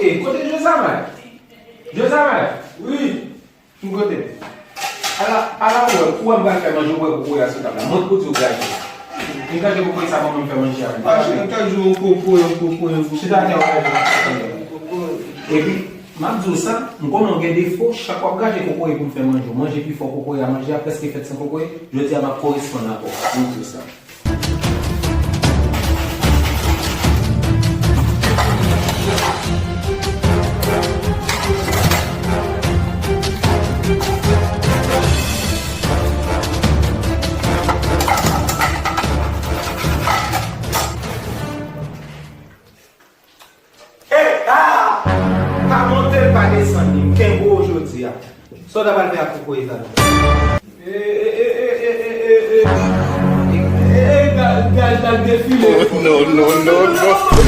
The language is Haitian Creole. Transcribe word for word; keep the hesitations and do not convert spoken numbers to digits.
Kote Josamat? Josamat! Wi! M kote? Ala, ala ou wè, ou wè m pral fè manje, ou wè kokoye a sou tab la. Mwen k pou di w gaje. M gaje kokoye sa, ban mwen m fè manje avè l. Gaje, gaje yon kokoye, yon kokoye, yon kokoye. Chita atè, w gaje. Epi, m ap di w sa, m konnen w gen defo, chak w ap gaje kokoye pou m fè manje, w manje pi fò kokoye a, manje a prèske fèt san kokoye, jodi a m ap koresponn avè w. M ap di w sa. Ey, ah! Pa monte l, pa desann li. M kenbe w jodi a. Sa w ta pral fè ak kokoye sa la? E, e, e, e, e, e, e, e, e, e, ga-, gaz la defile. Oh, no, no, no, no.